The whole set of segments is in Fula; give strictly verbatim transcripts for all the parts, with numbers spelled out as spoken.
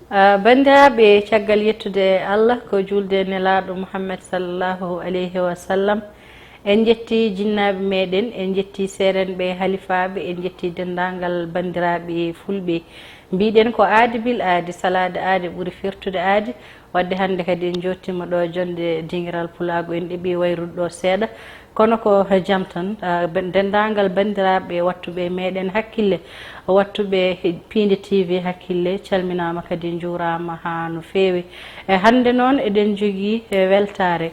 Ah, banndiraaɓe, caggal yettude Allah, ko juulde e Nelaaɗo Muhammad sallallahu alayhi wa sallam, en njetti jinnaaɓe meɗen, en njetti seerenɓe, halifaaɓe, en njetti denndaangal banndiraaɓe fulɓe. Mbiɗen ko aadi bil aadi, salaade aadi ɓuri firtude aadi. Wadde hannde kadi en njottiima ɗo jonnde dingiral pulaagu, en ɗeɓi wayrude ɗo seeɗa. Kono ko jam tan, ah, ben-, denndaangal banndiraaɓe wattuɓe meɗen hakkille, wattuɓe Piindi T V hakkille, calminaama kadi njuuraama haa no feewi. E hannde noon eɗen njogii, e, weltaare,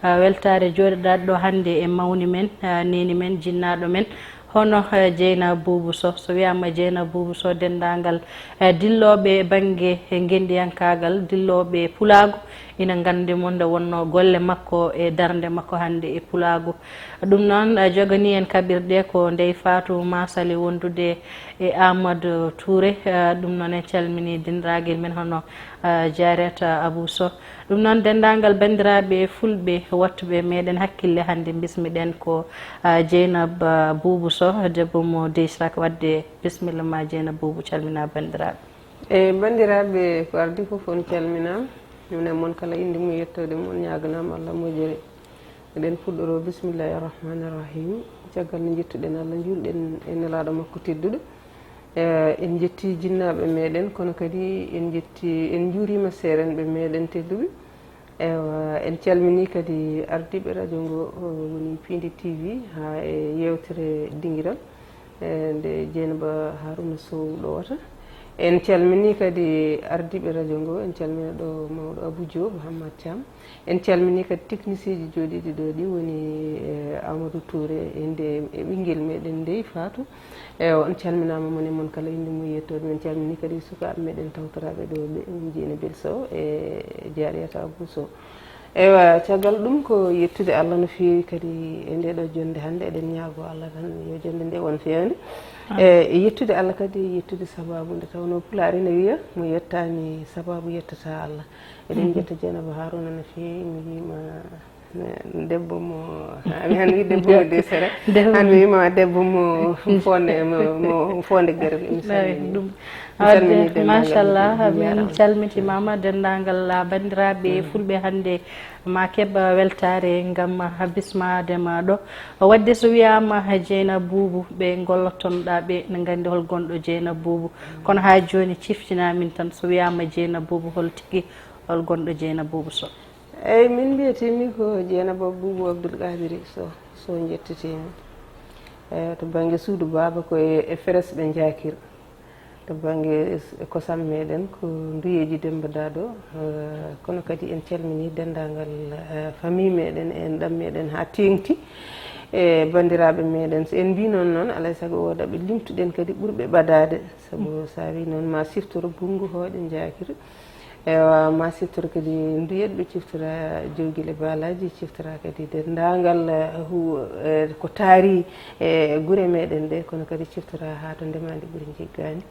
ah, weltaare jooɗiɗaade ɗo hannde e mawni men, ah, neeni men, jinnaaɗo men, hono, eh, Jeynaba Buubu Soh. So wiyaama Jeynaba Buubu Soh, denndaangal, eh, dillooɓe bannge, eh, ngenndiyankaagal, dillooɓe pulaagu, ina nganndi mo nde wonnoo golle makko e darnde makko hannde e pulaagu. Ɗum noon, eh, joganii en kaɓirɗe ko Ndey Faatu Maasali wondude e Amadou Touré. Eh, ɗum noon en calminii denndaangal men hono, eh, Jaariyata Abuu Soh. Ɗum noon, denndaangal banndiraaɓe fulɓe wattuɓe meɗen hakkille hannde, mbismiɗen ko, ah, Jeynaba, ah, Buubu Soh, debbo mo Deysrak. Wadde bisimilla ma, Jeynaba Buubu, calmina banndiraaɓe. E banndiraaɓe ko ardi fof, on calminaama. Minen mon kala innde mum, yettoode mum, ñaaganaama Allah moƴƴere. Eɗen puɗɗoroo bismillahi rahmani rahim. Caggal nde njettuɗen Allah, njuulɗen e Nelaaɗo makko tedduɗo. Eh, en njetti jinnaaɓe meɗen, kono kadi en njetti, en njuuriima seerenɓe meɗen tedduɓe. Ewa, en calminii kadi ardiiɓe radio ngo, o woni Piindi T V, haa e yeewtere dingiral, eh, nde Jeynaba Haruna Sow ɗowata. En calminii kadi ardiiɓe radio ngo, en calmina ɗo mawɗo Abou Diop, Hammad Thiam. En calminii kadi technicien ji jooɗiiɗi ɗo ɗi woni, eh, Amadou Touré, e nde, e ɓinngel meɗen Ndey Faatu. E on calminaama, moni mon kala innde mum e yettoode. Men calminii kadi sukaaɓe meɗen tawtoraaɓe ɗo ɓe, Jeynaba Bel Sow e Jaariyata Abou Sow. Ewa, caggal ɗum ko yettude Allah no feewi kadi e nde ɗo jonnde hannde. Eɗen ñaagoo Allah tan yo jonnde nde won feewde. Amin. E, e yettude Allah kadi, yettude sabaabu, nde tawnoo Pulaar ina wiya, mo yettaani sabaabu, yettataa Allah. Eɗen Mhm. njetta Jeynaba Haruna no feewi, mi yiima, eh, debbo mo, ami han wi debbo mo Desere. Debbo Han mo mi wiima debbo mo Fonde, mo, mo Fonde Gerel, mi Eyi, salmini. Ɗum. Mi salmini Wadde, denndaangal machallah, min njaaraama. Calmitimaama denndaangal, ah, banndiraaɓe Mm. fulɓe hannde ma keɓ weltaare ngam, ah, bismaade ma ɗo. Wadde so wiyaama Jeynaba Buubu, ɓe ngollotonɗaa ɓe ne nganndi hol gonɗo Jeynaba Buubu. Kono haa jooni ciftinaa min tan, so wiyaama Jeynaba Buubu, hol tigi, hol gonɗo Jeynaba Buubu Soh? Eyi, min mbiyetee-mi ko Jeynaba Buubu Abdul Qaadiri Soh, Soh njettetee-mi. Eyi, to bannge suudu baaba ko e, e Feres ɓe njaakir. To bannge s-, kosam meɗen ko Nduyeeji Demmba Daado, eh, kono kadi en calminii denndaangal, eh, famille meɗen, en ɗam meɗen haa teeŋti. E banndiraaɓe meɗen, so en mbii noon, noon, alaa e sago wooda ɓe limtuɗen kadi ɓurɓe ɓadaade, sabu so a wii noon ma siftor Bunngu Hooƴe njaakir. Ewa, ma siftor kadi Nduyet, ɓe ciftora Jowgile Baalaaji, ciftora kadi denndaangal, eh, hu-, eh, ko taari, eh, gure meɗen ɗe, kono kadi ciftora haa to ndemaandi ɓuri njiggaani.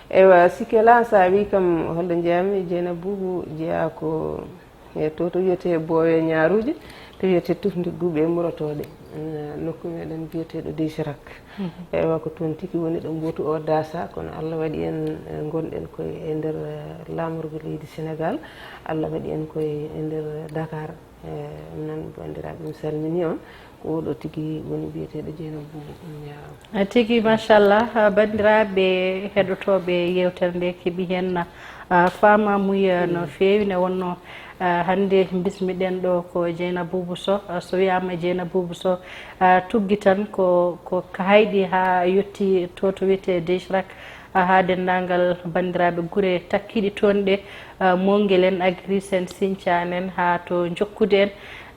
Ewa, sikke alaa, so a wii kam holɗo njeyaa-mi, Jeynaba Buubu jeyaa ko, eh, to, to wiyetee Boowe Ñaaruuji, to wiyetee Tufndigguuɓe e Murotooɗe, eh, nokku meɗen biyeteeɗo Deesirak. Mhm. Ewa, ko toon tigi woni ɗo mbootu o daasa, kono Allah waɗi en, eh, ngonɗen koye e nder, eh, laamorgo leydi Senegaal. Allah waɗi en koye e nder Dakar. Eh, noon, banndiraaɓe, mi salminii on. Ko oɗo tigi woni biyeteeɗo Jeynaba Buubu. On njaaraama. Ah, tigi, machallah. Ah, banndiraaɓe heɗotooɓe yeewtere nde, keɓi heen, ah, faamaamuya no Mm. feewi, nde wonnoo, ah, hannde mbismiɗen ɗo ko Jeynaba Buubu Soh. Ah, so wiyaama Jeynaba Buubu Soh, ah, tuggi tan ko, ko ka hayɗi haa yotti to, to wiyetee Deesirak, ah, haa denndaangal banndiraaɓe gure takkiiɗi toon ɗe, ah, Mongel en, Agris en, Sincaan en, haa to Njokkude en.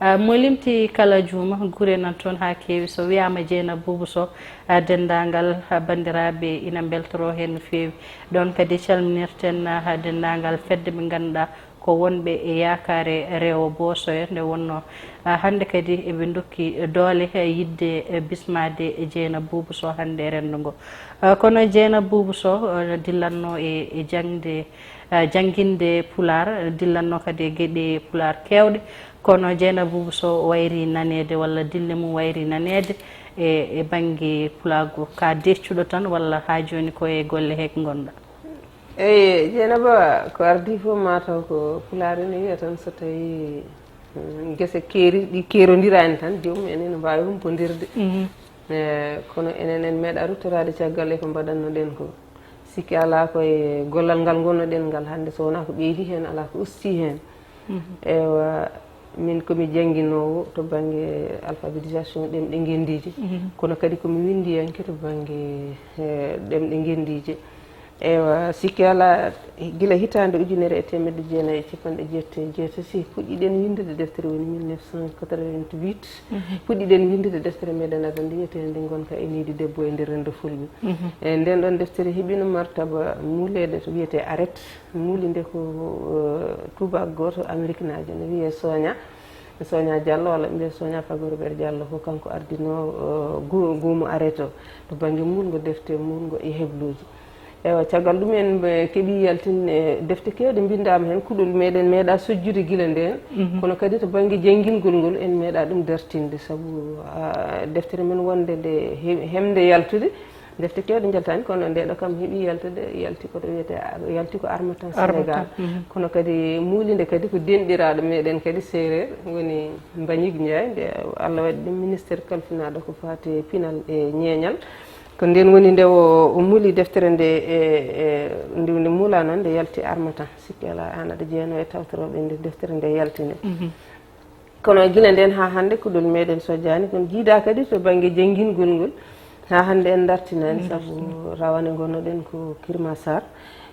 Ah, mo limti kala juuma, gure nan toon haa keewi. So wiyaama Jeynaba Buubu Soh, ah, denndaangal, ah, banndiraaɓe ina mbeltoroo heen no feewi. Ɗoon kadi calminirten, ah, denndaangal fedde ɓe ngannduɗaa ko wonɓe e yaakaare rewo Boosoya, nde wonnoo, ah, hannde kadi eɓe ndokki doole, eh, yiɗde, eh, bismaade e Jeynaba Buubu Soh hannde e renndo ngo. Ah, kono Jeynaba Buubu Soh, eh, dillatnoo e, e jaŋde, eh, jannginde Pulaar, dillatnoo kadi e geɗe Pulaar keewɗe, kono Jeynaba Buubu Soh wayri naneede, walla dille mum wayri naneede e, e bannge pulaagu, ka deeccuɗo tan, walla haa jooni ko e golle he ngonɗaa? Eyi, Jeynaba, ko ardii fof mataw ko Pulaar ene wiya tan, so tawii, mm, gese keeri, ɗi keerondirani tan, joomum en ene mbaawi humpondirde. Mhm. E, kono enen en meeɗa ruttoraade caggal e ko mbaɗanno-ɗen ko. Sikki alaa ko e gollal ngal ngonno-ɗen ngal hannde, so wonaa ko ɓeydi heen, alaa ko usti heen. Mhm. Ewa, min ko mi jannginoowo to bannge alphabétisation ɗemɗe ngenndiije, mhm, kono kadi ko mi winndiyanke to bannge, eh, ɗemɗe ngenndiije. Ewa, sikki alaa, gila hitaande ujunere e teemedde jeenayi e cappanɗe jeetati e jeetati, puɗɗiɗen winndude deftere woni mille neuf cent quatre-vingt-huit. Mhm. Puɗɗiɗen winndude deftere meɗen adannde wiyeteende Ngonka e Nehdi Debbo e nder renndo Fulɓe. Mhm. E nden ɗon deftere heɓino martaba muuleede to wiyetee Arrête. Muuli nde ko, eh, tuubaako gooto Ameriknaajo, no wiyee Soña, Soña Diallo, walla ɓe mbiyee Soña Fagorbert Diallo, ko kanko ardinoo, eh, gu-, goomu Arrête o, to bannge muulngo defte, muulngo e hebluuji. Ewa, caggal ɗum en, eh, keɓii yaltinde defte keewɗe mbinndaama heen, kuɗol meɗen meeɗaa sojjude gila ndeen, mhm, kono kadi to bannge janngingol ngol en meeɗaa ɗum dartinde, sabu, ah, deftere men wonde nde he-, heɓnde yaltude, defte keewɗe njaltaani, kono nde ɗo kam heɓii yaltude, yalti ko ɗo wiyetee, yalti ko Harmattan Sénégal. Mhm. Kono kadi muuli nde kadi ko denɗiraaɗo meɗen kadi seereer, woni Mbagnick Ndiaye, nde Allah waɗi ɗum ministeer kalfinaaɗo ko faati e pinal e ñeeñal. Ko ndeen woni nde o, o muuli deftere nde e, e nde, nde muulaa noon, nde yalti Harmattan. Sikki alaa, aan aɗa jeyanoo e tawtorooɓe nde deftere nde yalti nde. Mhm. Kono gila ndeen haa hannde, kuɗol meɗen sojjaani, kono jiidaa kadi to bannge janngingol ngol. Haa hannde en ndartinaani, en sabu ndartinaani. Rawane ngonnoɗen ko Kirmasar.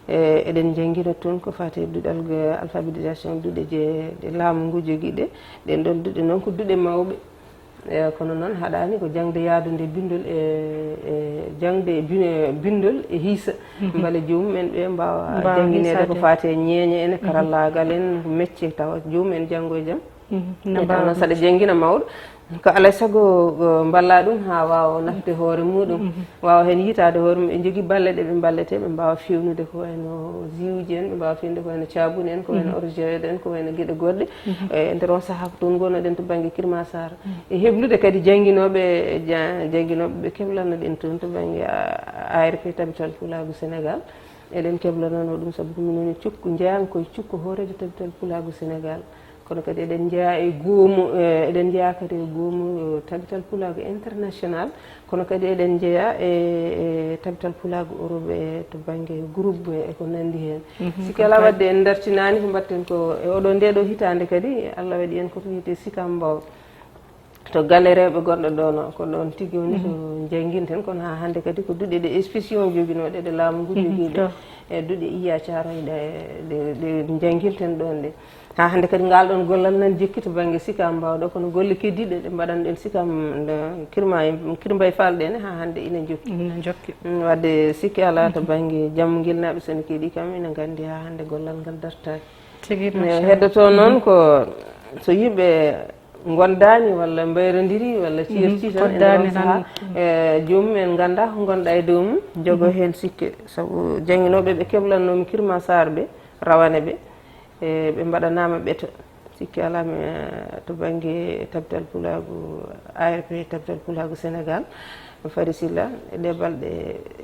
E, eɗen njanngina toon ko faati e duɗal ga-, alphabétisation, duɗe je, ɗe laamu ngu jogii ɗe. Ɗen ɗon duɗe noon ko duɗe mawɓe. E, kono noon haɗaani ko jaŋde yahdunde binndol e, e jaŋde e bin-, binndol e hiisa. Mhm. Mbele joomum en ɓe mbaawa, mbaawa janngineede ko hiisaade. Faati e ñeeñe en, mhm, karallaagal en, mecce tawa joomum en janngo e jam. Mhm. E taw noon saɗa janngina mawɗo, ko alaa e sago, uh, mballaa ɗum haa waawa nafde hoore muuɗum, mhm, waawa heen yiytaade hoore mum. Ɓe njogii balle ɗe ɓe mballetee, ɓe mbaawa feewnude ko wayno ziwuuji en, ɓe mbaawa feewnude ko wayno caabuni en, ko wayno, mhm, orgeoide en, ko wayno geɗe goɗɗe. Mhm. E nder on sahaa ko toon ngonnoɗen to bannge Kirmasar. Mhm. E heblude kadi jannginooɓe, ja-, jannginooɓe ɓe keblannoɗen toon to bannge, a-, A R P Tabital Pulaagu Sénégal. Eɗen keblananoo ɗum sabu ko min woni cukko, njeyankoye cukko hooreejo Tabital Pulaagu Sénégal. Kono kadi eɗen njeyaa e goomu, eh, eɗen njeyaa kadi e goomu, eh, Tabital Pulaagu International, kono kadi eɗen njeyaa e, e Tabital Pulaagu Europe e to bannge groupe e ko nanndi heen. Mhm. Sikki alaa waɗde en ndartinaani ko mbaɗten ko e oɗo, ndee ɗoo hitaande kadi, Allah waɗi en ko to wiyetee Sicap Mbao. To galle rewɓe gonɗo ɗo no, ko ɗon tigi woni to, mhm, njannginten, kono haa hannde kadi ko duɗe ɗe spéciaux joginooɗe, ɗe laamu ngu, mhm, jogii ɗe, to, e duɗe Iya Caaroy ɗe, ɗe, ɗe njannginten ɗon ɗe. Haa hannde kadi ngal ɗon gollal nan jokki to bannge Sicap Mbao ɗo, kono golle keddiiɗe ɗe mbaɗanɗen Sicap, ɗo Kirma, Kir Mbaye Fall ɗe ne, haa hannde ina jokki. Ina jokki. Mm, wadde sikki alaa to, mhm, bannge jammu ngel naaɓe so ne keɗii kam ina nganndi haa hannde gollal ngal dartaaki. Tigi, eh, machallah. Heddotoo noon, mhm, ko so yimɓe ngondaani walla mbayrondirii walla, mhm, ceertii tan e nder on sahaa, e joomum en nganndaa ko ngonɗaa e dow mum, jogo, mhm, heen sikke. Sabu jannginooɓe ɓe keblannoomi Kirmasar ɓe, rawane ɓe, e ɓe mbaɗanaama ɓeto. Sikki alaa mi, eh, to bannge Tabital Pulaagu, A R P Tabital Pulaagu Sénégal, Fari Silla, e ɗee balɗe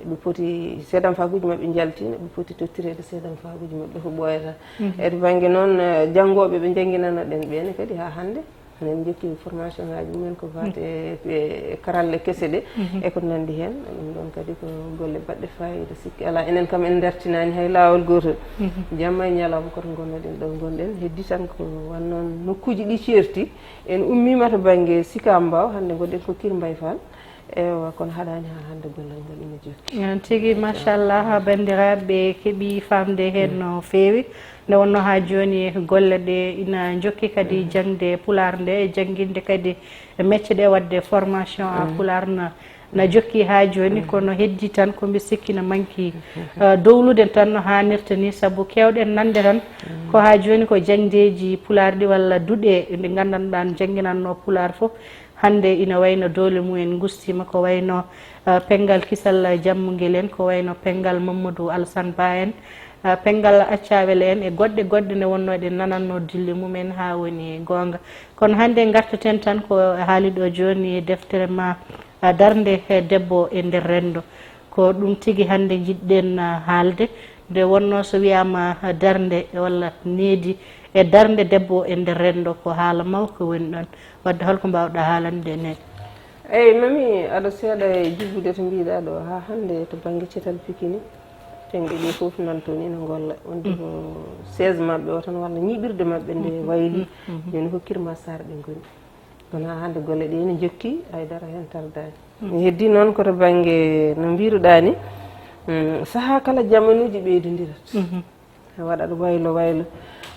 ɓe poti, seedamfaaguuji maɓɓe njaltiino, ɓe poti tottireede seedamfaaguuji maɓɓe ko ɓooyata. Mhm. E to bannge noon, eh, janngooɓe ɓe njannginanoɗen ɓee ne kadi haa hannde, enen njokki formation ngaaji mumen ko faati, mhm, e, e karalle kese ɗe, mhm, e ko nanndi heen. Ɗum ɗoon kadi ko golle baɗɗe faayiida, sikki alaa. Enen kam en ndartinaani hay laawol gootol. Mhm. Jamma e ñalawma ko to ngonnoɗen ɗo ngonɗen. Heddii tan ko wano noon nokkuuji ɗi ceerti. En ummiima to bannge Sicap Mbao, hannde ngonɗen ko Kir Mbaye Fall. Ewa, kono haɗaani haa hannde gollal ngal ina jokki. Noon tigi, machallah, banndiraaɓe keɓii faamde heen, mm, no feewi. Nde wonnoo haa jooni golle ɗe ina njokki kadi, mm, jaŋde Pulaar nde, e jannginde kadi mecce ɗe, waɗde formation à, mm, Pulaar na, na, mm, jokki haa jooni, mm, kono heddii tan ko mbi sikki na manki, mm, eh, dowlude tan no haanirta ni, sabu keewɗen nande tan, mm, ko haa jooni ko jaŋdeeji Pulaar ɗi walla duɗe ɗe nganndanɗaa jannginannoo Pulaar fof. Hannde ina wayno doole mumen ngustiima, ko wayno, eh, penngal kisal jammu ngel en, ko wayno penngal Mamadou Alassane Ba en, eh, penngal Accawel en e goɗɗe goɗɗe nde wonnoo eɗen nanannoo dille mumen haa woni goonga. Kono hannde ngartaten tan ko haali ɗo jooni e deftere ma, eh, Darnde, eh, Debbo e nder renndo. Ko ɗum tigi hannde njiɗɗen, eh, haalde. Nde wonnoo so wiyaama darnde walla needi e darnde debbo e nder renndo, ko haala mawka woni ɗoon. Wadde holko mbaawɗaa haalande en heen? Eey, Mami, aɗa seeɗa e jubbude to mbiiɗaa ɗo, haa hannde to bannge cetal Pikini, teŋɗe ɗe fof nan toon ina ngolla. Wonde ko seize maɓɓe o tan walla ñiiɓirde maɓɓe nde wayli, jooni ko Kër Massar ɓe ngoni. Kono haa hannde golle ɗe ene njokki, hay dara heen tardaani. Mi heddii noon ko to bannge no mbiiruɗaa ni, mm, sahaa kala jamanuuji ɓeydondirat. Waɗata waylo waylo,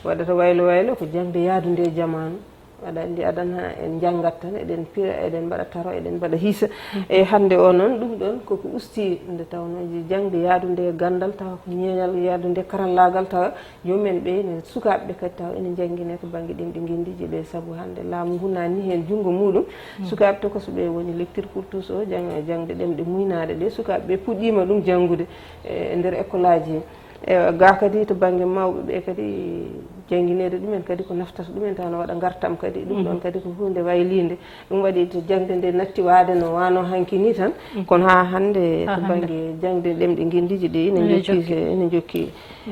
waɗata waylo waylo ko jaŋde yahdunde e jamaanu. Aɗa anndi adan haa en njanngat tan, eɗen pira, eɗen mbaɗa taro, eɗen mbaɗa hiisa. E hannde o noon, ɗum ɗoon koko usti nde tawnoo jaŋde yahdunde e ganndal, tawa ko ñeeñal yahdunde e karallaagal, tawa jomumen ɓe ne sukaaɓe ɓe kadi tawa ene njanngine to bannge ɗemɗe ngenndiiji ɗe, sabu hannde laamu ngu naatni heen junngo muuɗum. Sukaaɓe tokosɓe woni lecture pour tous o, jang-, jaŋde ɗemɗe muynaaɗe ɗe, sukaaɓe ɓe puɗɗiima ɗum janngude e nder ekkolaaji he. Ewa, gaa kadi to bannge mawɓe ɓe kadi, janngineede ɗumen kadi ko naftata ɗumen, tawa no waɗa ngartam kadi, ɗum ɗoon kadi ko huunde wayliinde. Ɗum waɗi to jaŋde nde natti waade no waano hanki ni tan, kono haa hannde to bannge jaŋde ɗemɗe ngenndiiji ɗi ene njokki, ene njokki.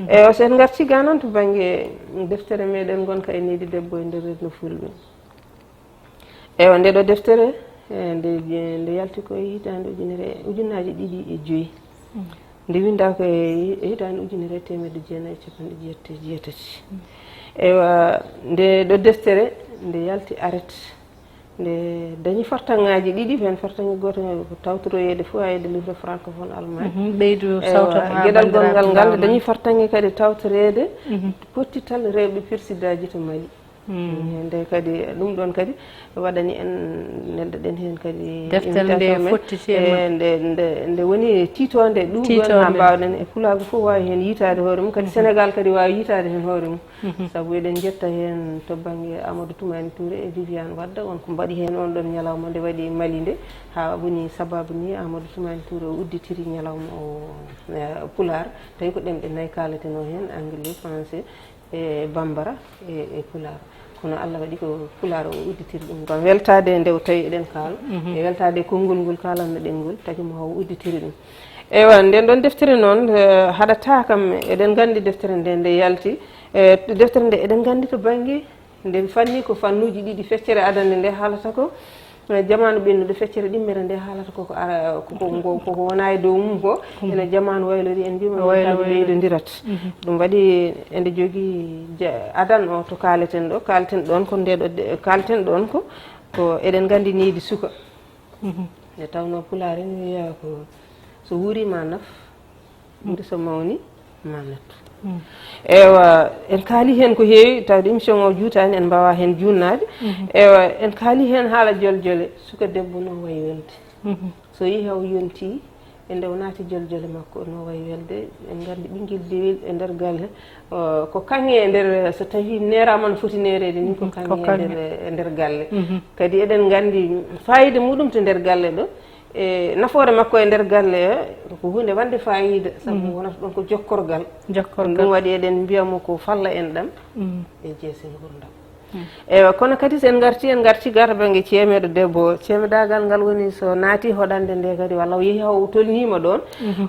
Ewa, so en ngartii gaa noon to bannge deftere meɗen ngonka e needi debbo e nder renndo fulɓe. Ewa, nde ɗo deftere, eh, nde, nde yalti ko e hitaande ujunere, ujunnaaji ɗiɗi e joyi. Nde winndaa ko e hitaande ujunere e teemedde jeenayi e capanɗe jeetati e jeetati. Ewa, nde ɗo deftere, nde yalti aret, nde dañi fartaŋŋaaji ɗiɗi, heen fartaŋŋe gooto ko tawtoroyeede fof e livre francophone Allemagne. Mhm, ɓeydu. Ewa, sawto ma geɗal gonngal ngal, nde dañi fartaŋŋe kadi tawtoreede pottital rewɓe persidaaji to Mali. Heen nde kadi, ɗum ɗoon kadi waɗani en, nelda ɗen heen kadi deftere nde invitation men. Fotti tema. E nde, nde, nde woni tiitoonde ɗum ɗoon haa mbaawɗen e pulaagu fof waawi heen yitaade hoore mum, kadi Sénégal kadi waawi yitaade heen hoore mum. Sabu eɗen njetta heen to bannge Amadou Toumani Touré e Viviane Wade, on ko mbaɗi heen on ɗoon ñalawma nde waɗi e Mali nde, haa woni sababu ni Amadou Toumani Touré o udditiri ñalawma o, eh, pulaar, tawi ko ɗemɗe nayi kaalatenoo heen, anglais, français, e bambara, e, e pulaar. Kono Allah waɗi ko pulaar o udditiri ɗum. Ngam weltaade nde o tawi eɗen kaala, e weltaade konngol ngol kaalanno-ɗen ngol, tagi mo o udditiri ɗum. Ewa, nden ɗon deftere noon, eh, haɗataa kam, eɗen nganndi deftere nde, nde yalti. Eh, deftere nde eɗen nganndi to bannge, nde fanni ko fannuuji ɗiɗi, feccere adannde nde haalata ko, eh, jamaanu ɓennuɗo, feccere ɗimmere nde haalata koko ara, koko ngo, koko wona e dow mum ko, ene jamaanu waylori, en mbiima noon kadi ɓeydondirat. Ɗum waɗi eɗen jogii ja-, adan o to kaaleten ɗo, kaalten ɗoon ko nde ɗo de-, kaalten ɗoon ko, ko eɗen nganndi needi suka. Nde tawnoo pulaar ene wiya ko so wuuri ma naf, ɓuri so mawni ma nattu. Ewa, en kaali heen ko heewi, tawde émission o juutaani, en mbaawaa heen juutnaade. Ewa, en kaali heen haala joljole, suka debbo no wayi welde. So yehi o yonti, e nde o naati joljole makko, no wayi welde. En nganndi ɓinngel dewel e nder galle, o, ko kaŋŋe e nder, so tawii neeraama no foti neereede ni, ko kaŋŋe e nder, e nder galle. Kadi eɗen nganndi faayiida muɗum to nder galle ɗo, e nafoore makko e nder galle, ko huunde wonde faayiida, sabu wonata ɗon ko jokkorgal. Jokkorgal. Ɗum waɗi eɗen mbiya mo ko falla en ɗam e jeese nguurndam. Ewa, kono kadi so en ngartii, en ngartii gaa to bannge ceemeeɗo debbo o, ceemedaagal ngal woni so naati hoɗande nde kadi, walla o yehi o tolniima ɗoon,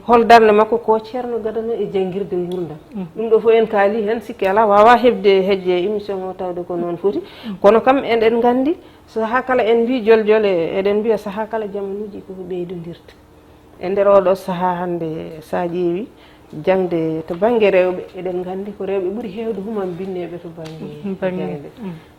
hol darnde makko ko ceerno gadano e janngirde nguurndam. Ɗum ɗo fof en kaali heen, sikke alaa, waawaa heɓde hejje e émission o tawde ko noon foti. Kono kam eɗen nganndi, sahaa kala en mbii joljole, eɗen mbiya sahaa kala jamanuuji koko ɓeydondirta. E nder oɗo sahaa hannde, so a ƴeewi jaŋde to bannge rewɓe, eɗen nganndi ko rewɓe ɓuri heewde humam binneeɓe to bannge jaŋde.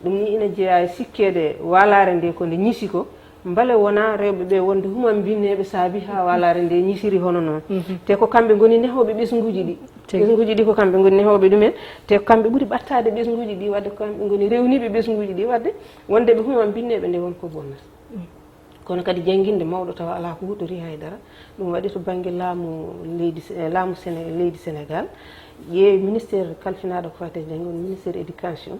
Ɗum ni ina jeyaa e sikkeede waalaare nde ko nde ñisi ko, mbele wonaa rewɓe ɓe wonde humam binneeɓe saabi haa waalaare nde ñisiri hono noon. Te ko kamɓe ngoni nehooɓe ɓesnguuji ɗi. Tigi. Ɓesnguuji ɗi ko kamɓe ngoni nehooɓe ɗumen, te ko kamɓe ɓuri ɓattaade ɓesnguuji ɗi, wadde ko kamɓe ngoni rewniiɓe ɓesnguuji ɗi, wadde wonde ɓe humam binneeɓe nde won ko bonnata. Kono kadi jannginde mawɗo tawa alaa ko huutori hay dara. Ɗum waɗi to bannge laamu leydi Se-, laamu Sene-, leydi Sénégal, ƴeewi ministère kalfinaaɗo ko faati e jannge, woni ministère éducation.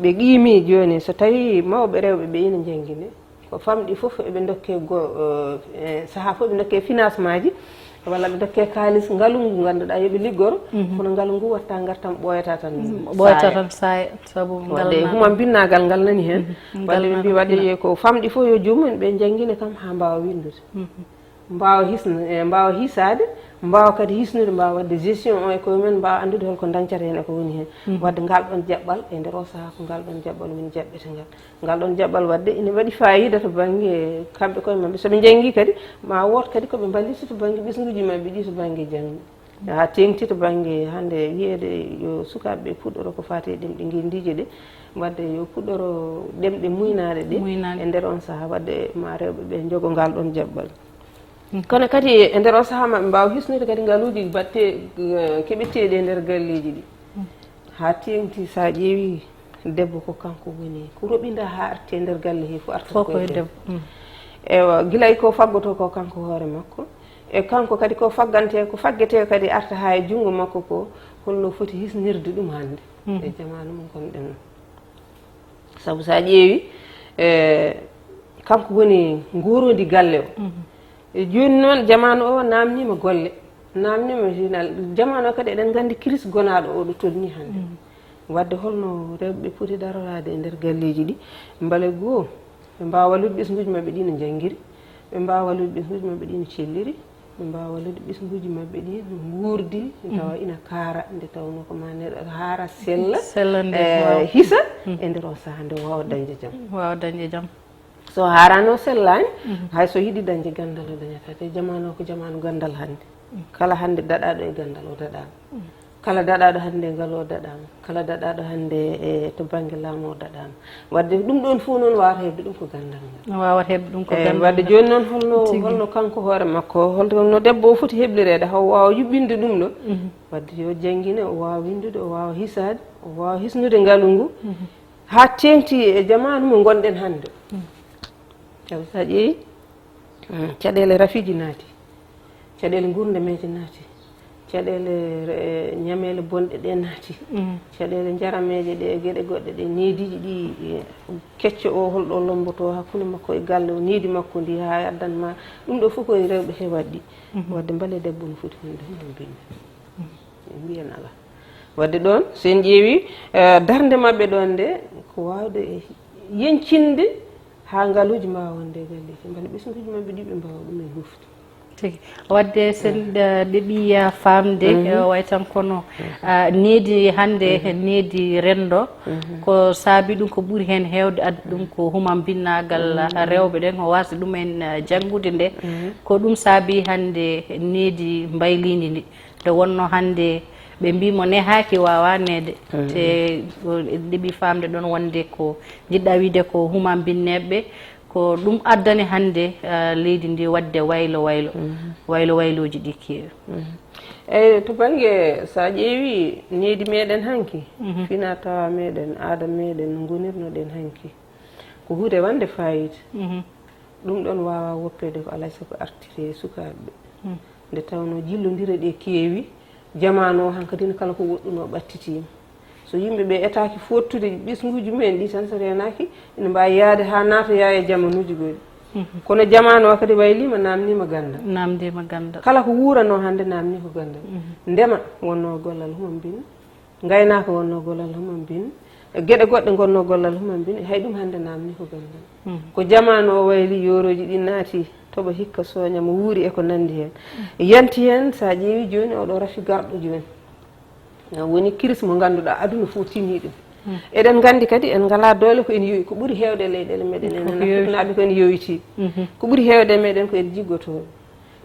Ɓe qiimi jooni, so tawii mawɓe rewɓe ɓe ina njanngine, ko famɗi fof eɓe ndokkee go-, eh, sahaa fof eɓe ndokkee financement ji, walla ɓe ndokkee kaalis ngalu ngu ngannduɗaa yo ɓe liggoro, kono ngalu ngu watta ngartam ɓooyata tan. Ɓooyata saaya. Tan saaya, sabu ngal. Wadde nana humam binnaagal ngal nani heen. Wadde ɓe mbii wadde ko famɗi fof yo joomum en ɓe njanngine kam haa mbaawa winndude. Mbaawa hisna, e mbaawa hisaade, Mbaawa kadi hisnude, mbaawa waɗde gestion o e koye mumen, mbaawa anndude holko dañcata heen e ko woni heen. Waɗde ngal ɗoon jaɓɓal, e nder o sahaa ko ngal ɗoon jaɓɓal woni jaɓɓetengal. Ngal ɗoon jaɓɓal waɗde ina waɗi faayiida to bannge kamɓe koye maɓɓe. So ɓe njanngi kadi, ma wood kadi ko ɓe mballiti to bannge ɓesnguuji maɓɓe ɗi to bannge jaŋde. Haa teeŋti to bannge hannde wiyeede yo sukaaɓe ɓe puɗɗoro ko faati e ɗemɗe ngenndiije ɗe, waɗde yo puɗɗoro ɗemɗe muynaaɗe ɗe. Muynaaɗe. E nder on sahaa, waɗde ma rewɓe ɓe njogo ngal ɗoon jaɓɓal. Kono kadi e nder o sahaa maɓe mbaawa hisnude kadi ngaluuji batte, eh, keɓeteeɗi e nder galleeji ɗi. Haa teeŋti so a ƴeewi debbo ko kanko woni ko roɓinda haa arte e nder galle he fof arta Fof ko koye e debbo. Debbo. Mm. Ewa, gila e ko faggoto ko kanko hoore makko. E kanko kadi ko faggante, ko faggete kadi arta haa e junngo makko ko holno foti hisnirde ɗum hannde. Mm. E jamaanu mo ngonɗen o. Sabu so a ƴeewi, e, kanko woni ngoroondi galle o. Mhm. E jooni noon, jamaanu o naamniima golle, naamniima journal. Jamaanu o kadi eɗen nganndi kiris gonaaɗo o ɗo tolni hannde. Mhm. Waɗde holno rewɓe poti daroraade e nder galleeji ɗi, mbale goo, ɓe mbaawa wallude ɓesnguuji maɓɓe ɗi no njanngiri, ɓe mbaawa wallude ɓesnguuji maɓɓe ɗi no celliri, ɓe mbaawa wallude ɓesnguuji maɓɓe ɗi no nguurdi, tawa ina kaara, nde tawnoo ko ma neɗɗo haara, sella, Sella nde, eh, waaw. Hisa, e nder o sahaa nde waawa dañde jam. Waawa dañde jam. So haaraano sellaani, hay so yiɗi dañde ganndal o dañata. Te jamaanu o ko jamaanu ganndal hannde. Kala hannde daɗaaɗo e ganndal o daɗaama. Kala daɗaaɗo hannde e ngal o daɗaama. Kala daɗaaɗo hannde e to bannge laamu o daɗaama. Waɗde ɗum ɗoon fof noon waawata heɓde ɗum ko ganndal ngal. Waawata heɓde ɗum ko Eey, ganndal waɗde ngal. Jooni noon holno, Tigi. Holno kanko hoore makko, holno debbo o foti heblireede, haw waawa yuɓɓinde ɗum ɗo. Mhm. Waɗde yo janngine, o waawa winndude, o waawa hisaade, o waawa hisnude ngalu ngu. Mhm. Haa teeŋti e jamaanu mo ngonɗen hannde. Mm. Sabu so a ƴeewi, mm, caɗeele rafiiji naati, caɗeele nguurdameeje naati, caɗeele, eh, ñameele bonɗe ɗe naati, Mm. caɗeele njarameeje ɗe, geɗe goɗɗe ɗe, neediiji ɗi, eh, kecco o holɗo lombotoo hakkunde makko e galle o, needi makko ndi haa addan ma, ɗum ɗo fof ko e rewɓe he waɗɗi. Mhm. Waɗde mbale debbo no foti wonde hono mbimi. Ɓe mbiyen alaa. Waɗde ɗoon, so en ƴeewi, eh, darnde maɓɓe ɗoon nde, ko waawde yeñcinde haa ngaluuji mbaawa wonde e galleeji. Mbele ɓesnguuji maɓɓe ɗi ɓe mbaawa ɗum en hufde. Tigi. Waɗde so en, eh, ɗeɓi, eh, faamde, eh, way tan kono, ah, needi hannde, needi renndo, ko saabi ɗum ko ɓuri heen heewde adda ɗum ko humambinnaagal, ah, rewɓe ɓen, ko waasde ɗum en, ah, janngude nde. Ko ɗum saabi hannde needi mbayliindi ndi. Nde wonnoo hannde ɓe mbii mo nehaaki waawaa neede. Mm. Te o ɗeɓi faamde ɗoon wonde ko njiɗɗaa wiide ko humambinneeɓe, ko ɗum addani hannde, ah, leydi ndi waɗde waylo waylo. Mm. Waylo waylooji ɗi keewi. Mm. Eyi, to bannge, so a ƴeewi needi meɗen hanki, Mhm. fina tawa meɗen, aada meɗen, no ngonirnoɗen hanki, ko huunde wonde faayiida. Mhm. Ɗum ɗoon waawaa woppeede ko alaa e sago artiri e sukaaɓe ɓe. Mm. Nde tawnoo jillondire ɗe keewi, jamaanu o hankadi ne kala ko woɗɗunoo ɓattitiima. So yimɓe ɓe etaaki fooɗtude ɓesnguuji mumen ɗi tan, so reenaaki, ina mbaawi yahde haa naatoyaa e jamaanuuji goɗɗi. Mhm. Kono jamaanu o kadi wayliima, naamniima ganndal. Naamniima ganndal. Kala ko wuuranoo hannde naamnii ko ganndal. Mhm. Ndema wonnoo gollal humambinne. Ngaynaaka wonnoo gollal humambinne, geɗe goɗɗe ngonnoo gollal humambinne, hay ɗum hannde naamnii ko ganndal. Mhm. Ko jamaanu o wayli, yoorooji ɗi naati, toɓo hikka sooña mo wuuri e ko nanndi heen. Yanti heen, so a ƴeewi jooni, oɗo rafi garɗo jooni. Na woni kiris mo ngannduɗaa aduna fof tinii ɗum. Mhm. Eɗen nganndi kadi en ngalaa doole ko en yowi, ko ɓuri heewde e leyɗeele meɗen en Ko ena yowi. Fitnaaɓe ko en yowitii. Mhm. Ko ɓuri heewde e meɗen ko en jiggotooɓe.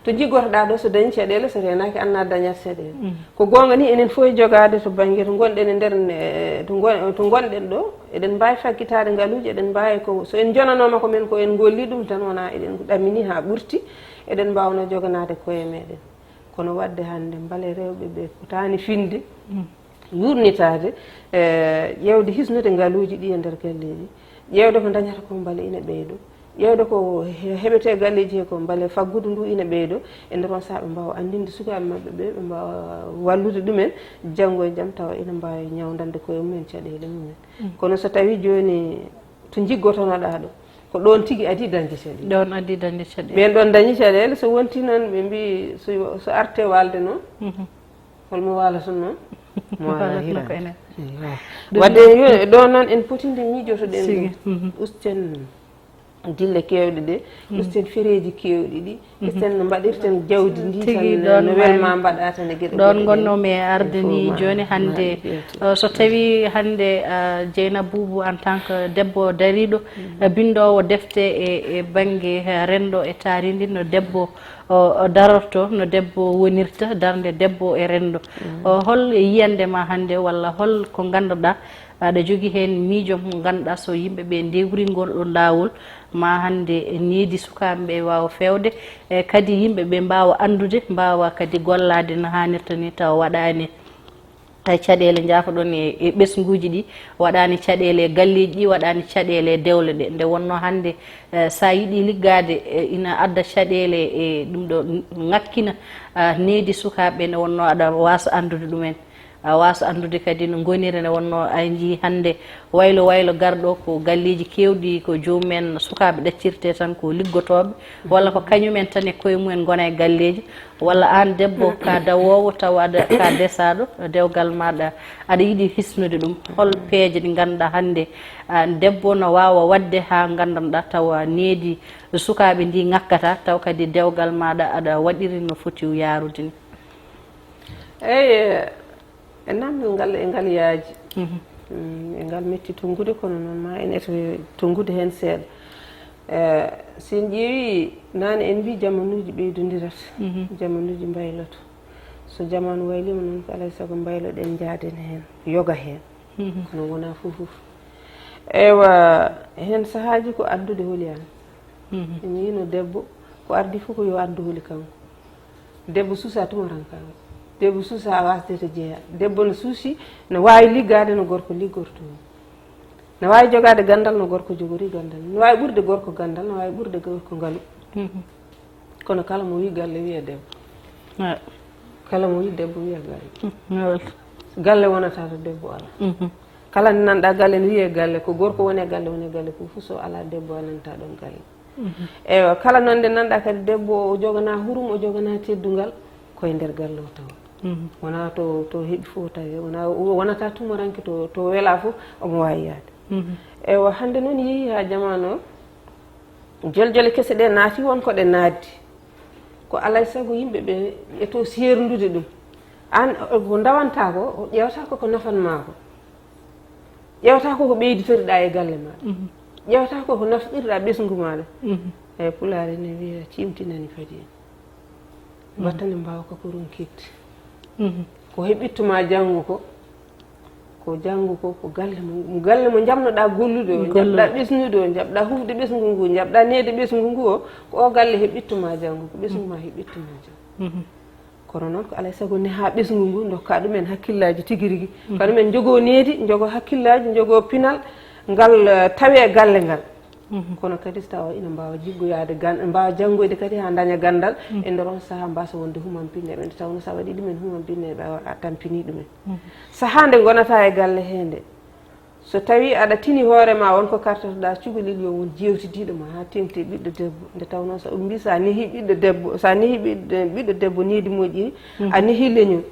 To jiggotoɗaa ɗo, so dañi caɗeele, so reenaaki, annaa dañat caɗeele. Mm. Ko goonga ni, enen fof e jogaade to bannge to ngonɗen e nder ne-, to ngon-, to ngonɗen ɗo, eɗen mbaawi faggitaade ngaluuji, eɗen mbaawi ko, so en jonanooma ko men ko en ngolli ɗum tan, wonaa eɗen ɗaminii haa ɓurti, eɗen mbaawnoo joganaade koye meɗen. Kono waɗde hannde mbale rewɓe ɓe potaani finde, Mm. yuurnitaade, e, ƴeewde hisnude ngaluuji ɗi e nder galleeji, ƴeewde ko dañata ko mbale ina ɓeydo, ƴeewde ko he-, heɓetee galleeji he ko mbale faggudu ndu ina ɓeydo, e nder on sahaa ɓe mbaawa anndinde sukaaɓe maɓɓe ɓe, ɓe mbaawa wallude ɗumen janngo e jam tawa ina mbaawi ñawndande koye mumen caɗeele mumen. Mm. Kono so tawii jooni to njiggotonoɗaa ɗo, ko ɗoon tigi adii dañde caɗeele. Ɗoon adii dañde caɗeele. Ɓeen ɗoon dañi caɗeele, so wontii noon ɓe mbii so, so arte waalde noon, Mhm. holmo waalata noon? Mo waalaa Waalata hiraande. Ko enen. Eywa. Ɗum Waɗde noon yo-, ɗo noon en poti nde miijotoɗen Sigi. Ɗum. Mhm. Usten dille keewɗe ɗe, usten fereeji keewɗi ɗi, usten no mbaɗirten jawdi ndi tan, no welma mbaɗa tan e geɗe ɗon. Ngonnoomi e arde ni jooni hannde, so tawi hannde Dieynaba Boubou en tant que debbo dariiɗo, binndoowo defte e bannge renndo e taarindi, no debbo darorto, no debbo wonirta darnde debbo e renndo. Hol yiyannde ma hannde walla hol ko ngannduɗaa aɗa jogii heen miijo mo ngannduɗaa so yimɓe ɓe ndewri ngol ɗon laawol, ma hannde needi sukaaɓe ɓe waawa feewde, e kadi yimɓe ɓe mbaawa anndude, mbaawa kadi gollaade no haanirta ni tawa waɗaani caɗeele, njaafoɗon, e ɓesnguuji ɗi, waɗaani caɗeele e galleeji ɗi, waɗaani caɗeele e dewle ɗe. Nde wonnoo hannde so a yiɗii liggaade ina adda caɗeele e ɗum ɗo ŋakkina needi sukaaɓe ɓe, nde wonnoo aɗa waasa anndude ɗumen. A waasa anndude kadi no ngoniri, nde wonnoo a njii hannde waylo waylo garɗo ko galleeji keewɗi ko jomumen sukaaɓe ɗaccirte tan ko liggotooɓe walla ko kañumen tan e koye mumen ngona e galleeji, walla aan debbo ka dawoowo tawa aɗa ka desaaɗo dewgal maaɗa aɗa yiɗi hisnude ɗum. Hol peeje ɗi ngannduɗaa hannde debbo no waawa waɗde haa nganndanɗaa tawa needi sukaaɓe ndi ŋakkata taw kadi dewgal maaɗa aɗa waɗiri no foti yaarude ni? Eyi, e namdal ngal e ngal yaaji. E ngal metti tonngude, kono noon ma en eto tonngude heen seeɗa. Si en ƴeewi naane en mbi jamanuuji ɓeydondirat, jamanuuji mbayloto. So jamaanu wayliima noon ko alaa e sago mbayloɗen njaaden heen, yoga heen. Kono wonaa fof fof. Eywa, heen sahaaji ko addude holi aan. Ene yiino debbo ko ardi fof ko yo addu holi kanko. Debbo suusa tumarankaagal. Debbo suusa wasde to jeyaa. Debbo no suusi, no waawi liggaade no gorko liggortoo. No waawi jogaade ganndal no gorko jogori ganndal. No waawi ɓurde gorko ganndal, no waawi ɓurde gorko ngalu. Kono kala mo wii galle wiya debbo. Kala mo wii debbo wiya galle. Galle wonata to debbo alaa. Kala nde nanɗa galle ne wiyee galle, ko gorko woni e galle woni e galle, ko fof so alaa debbo a nanta ɗon galle. Eywa, kala noon nde nanɗa kadi debbo o joganaa hurum, o joganaa teddungal, ko e nder galle o tawa. Wonaa to to heɓi fof tawi, wonaa wonata tumaranke to to welaa fof omo waawi yahde. Eywa, hannde noon yehi haa jamaanu o, joljole kese ɗe naati won ko ɗe naatdi. Ko alaa e sago yimɓe ɓe eto seerndude ɗum. Aan ko ndawanta ko, ƴeewata ko ko nafan maa ko. Ƴeewata ko ko ɓeyditoriɗaa e galle maaɗa. Ƴeewata ko ko nafqirɗaa ɓesngu maaɗa. Eyi, Pulaar ene wiya ciimtinani fadi en. Battane mbaawka ko ronkitte. Ko heɓittu maa janngo ko, ko janngo ko, ko galle mo, galle mo njaɓnoɗaa gollude o, njaɓɗaa ɓesnude o, njaɓɗaa hufde ɓesngu ngu, njaɓɗaa neede ɓesngu ngu o, ko o galle heɓittu maa janngo, ko ɓesngu maa heɓittu maa janngo. Kono noon ko alaa e sago nehaa ɓesngu ngu, ndokkaa ɗum en hakkillaaji tigi rigi. Kañum en njogoo needi, njogoo hakkillaaji, njogoo pinal ngal eh, tawee galle ngal. Kono kadi so tawa ina mbaawa jiggoyaade gan, mbaawa janngoyde kadi haa ndaña ganndal e nder on sahaa mbaasa wonde human pinneeɓe nde tawnoo so a waɗii ɗum en human pinneeɓe a tampinii ɗum en. Sahaa nde ngonata e galle hee nde, so tawii aɗa tini hoore ma won ko kartotoɗaa cukalel yo won jeewtidiiɗo ma haa teeŋti e ɓiɗɗo debbo nde tawnoo so ɗum mbii so a nehii ɓiɗɗo debbo, so a nehii ɓiɗɗo ɓiɗɗo debbo needi moƴƴiri, a nehii leñol.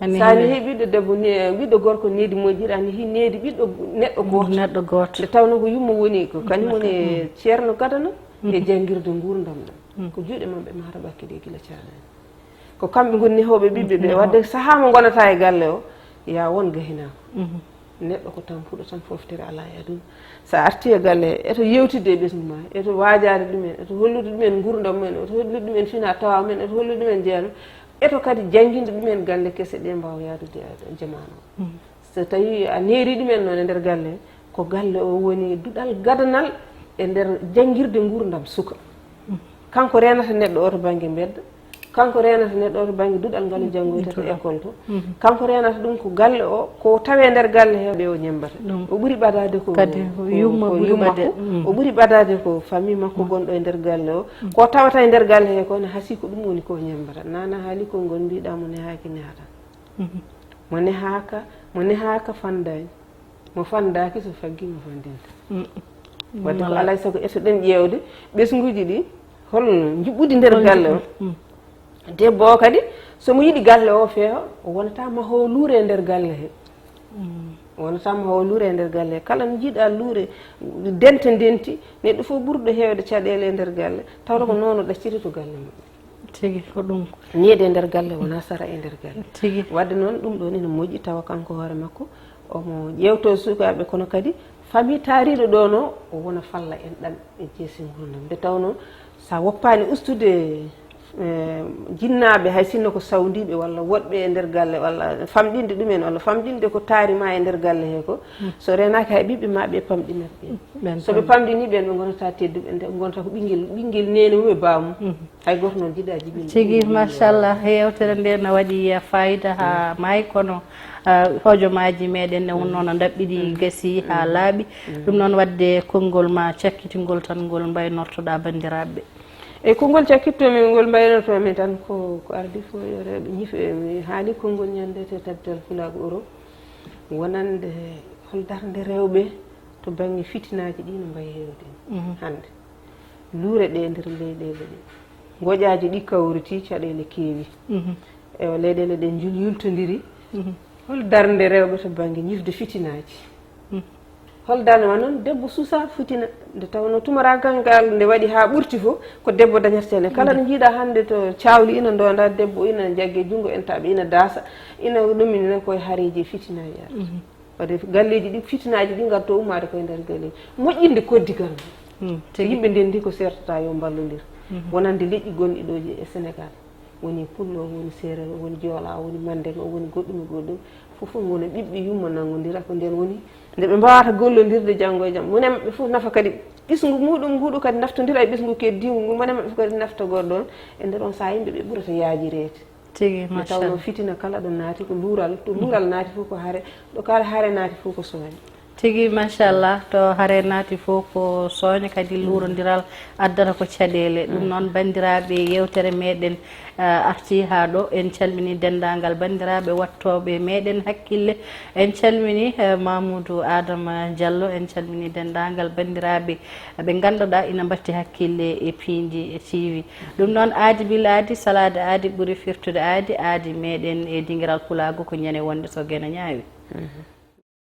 So a nehii ɓiɗɗo debbo ne ɓiɗɗo gorko needi moƴƴiri, a nehii needi ɓiɗɗo neɗɗo gooto. Neɗɗo gooto. Nde tawnoo ko yumma woni ko kañum woni ceerno gadano e janngirde nguurndam ɗam. Ko juuɗe maɓɓe mata ɓakki ɗe gila caaɗaani. Ko kamɓe ngoni nehooɓe ɓiɓɓe ɓe. Wadde sahaa mo ngonata e galle o, ya won gahinaako. Neɗɗo ko tampuɗo tan, foftere alaa e aduna. So a artii e galle, eto yeewtidde e ɓesngu maa, eto waajaade ɗumen, eto hollude ɗumen nguurndam mumen, eto hollude ɗumen fina tawa mumen, eto hollude ɗumen jeyaano, eto kadi jannginde ɗumen gannde kese ɗe mbaawa yaadude e jamaanu o. So tawii a neerii ɗumen noon e nder galle, ko galle o woni duɗal gadanal e nder janngirde nguurndam suka. Kanko reenata neɗɗo o to bannge mbedda, kanko reenata neɗɗo o to bannge duɗal ngal o janngoyta to école to. Kanko reenata ɗum ko galle o, ko tawee nder galle he ɓe o ñemmbata. O ɓuri ɓadaade ko yumma, o ɓuri ɓadaade ko famille makko gonɗo e nder galle o. Ko tawata e nder galle he ko ne hasii ko ɗum woni ko ñemmbata. Nana haali konngol mbiɗa mo nehaaki nehata. Mo nehaaka, mo nehaaka fandaani. Mo fandaaki so faggii mo fandinta. Wadde ko alaa e sago eto ɗen ƴeewde ɓesnguuji ɗi holno njuɓɓudi nder galle o. Debbo o kadi so mo yiɗi galle o feewa o wonata mahoo luure e nder galle he. Wonata mo hawa luure e nder galle. Kala no jiiɗa luure, dente ndenti, neɗɗo fof ɓurɗo heewde caɗeele e nder galle, tawata ko noon o ɗacciri to galle mum. Tigi ko ɗum. Needi e nder galle wona sara e nder galle. Tigi. Wadde noon ɗum ɗoon ina moƴƴi tawa kanko hoore makko omo ƴeewto sukaaɓe, kono kadi famille taariiɗo ɗoon o, o wona falla en ɗam e jeesi nguurndam. Nde tawnoo so a woppaani ustude, eh, jinnaaɓe, hay sinno ko sawndiiɓe walla woɗɓe e nder galle, walla famɗinde ɗumen, walla famɗinde ko taari ma e nder galle he ko, so reenaaki hay ɓiɓɓe ma ɓe pamɗinat ɓe. Ɓen so ɓe pamɗi. Pamɗinii ɓeen, ɓe ngonata tedduɓe, nde ngonata ko ɓinngel, ɓinngel neene mum e baamum. Hay gooto noon jiɗaa jibinde. Tigi, machallah, yewtere nde no waɗi fayida haa maayi, kono, ah, hojomaaji meɗen ne wonnoo no ndaɓɓiɗi, gasi haa laaɓi. Ɗum noon, waɗde konngol ma cakkitingol tan, ngol mbaynortoɗaa banndiraaɓe ɓe? E konngol cakkitto-mi, ngol mbaynorto-mi tan ko, ko ardi fof yo rewɓe ñif-, mi haali konngol ñande te tabtal Pulaagu Oro, wonande hol darnde rewɓe to bannge fitinaaji ɗi no mbayi heewde hannde. Luure ɗe nder leyɗeele ɗe. Ngoƴaaji ɗi kawriti, caɗeele keewi. E o leyɗeele ɗe njul-, yultondiri. Hol darnde rewɓe to bannge ñifde fitinaaji? Hol darnde ma noon debbo susa fitina? Nde tawnoo tumarankal ngal nde waɗi haa ɓurti fof, ko debbo dañata caɗeele. Kala ɗo njiiɗa hannde to cawli ina ndonda debbo, ina jagge junngo en taɓe, ina daasa, ina ɗumina koye hareeji e fitinaaji arde. Wadde galleeji ɗi, fitinaaji ɗi ngarto ummaade koye nder galleeji. Moƴƴinde koddigal ngal. So yimɓe ndenndi ko sertata yo mballondir. Wonande leƴƴi gonɗi ɗo e Sénégal. Woni Pullo, woni Seereer, woni Joola, woni Manndeŋ, woni goɗɗum e goɗɗum. Fof fof ngona ɓiɓɓe yumma nanngondira. Ko ndeen woni nde ɓe mbaawata gollondirde janngo e jam. Mone maɓɓe fof nafa kadi ɓisngu muɗum nguɗu kadi naftondira e ɓisngu keddiingu ngu. Mone maɓɓe fof kadi nafta goɗɗo on. E nder on sahaa yimɓe ɓe ɓurata yaajireede. Tigi, nde tawnoo machallah. Fitina kala ɗo naati ko luural, to luural naati fof ko hare, ɗo kala hare naati fof ko sooñe. Tigi, machallah, to hare naati fof ko sooñe, kadi luurondiral addata ko caɗeele. Ɗum noon, banndiraaɓe, yewtere meɗen, ah, arti haa ɗo. En calmini denndaangal banndiraaɓe wattooɓe meɗen hakkille. En calmini, eh, Mamoudou Adama Diallo, en calmini denndaangal banndiraaɓe ɓe ngannduɗaa ina mbatti hakkille e Piindi T V. Ɗum noon, aadi bil aadi, salaade aadi ɓuri firtude aadi, aadi meɗen e dingiral pulaagu ko ñande wonde so geno ñaawi.